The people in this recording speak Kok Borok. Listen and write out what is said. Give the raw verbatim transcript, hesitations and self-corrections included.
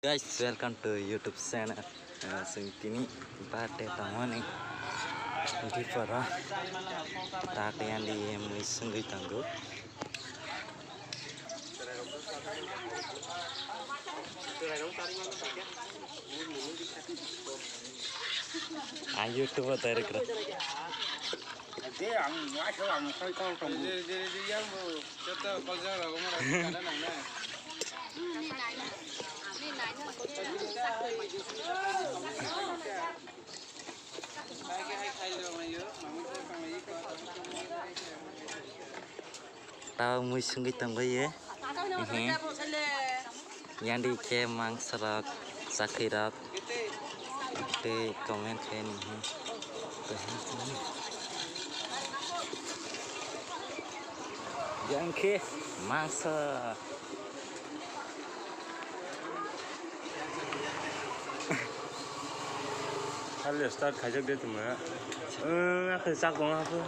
Guys, welcome to YouTube channel. Ah, chwng tini birthday tongmani. Dipora tak yandi mui swngwi tongo. Ang YouTube o direct ra. Joto kajak rok ma rok kana nang na. Tao mui swngwi tongbaye. Ehe. Yandi khe mangsa rok, chakri rok. Tei comment khe ni. Yang khe mangsa. Hal start khaijak de tuma. Eh, akhe chak tong ha.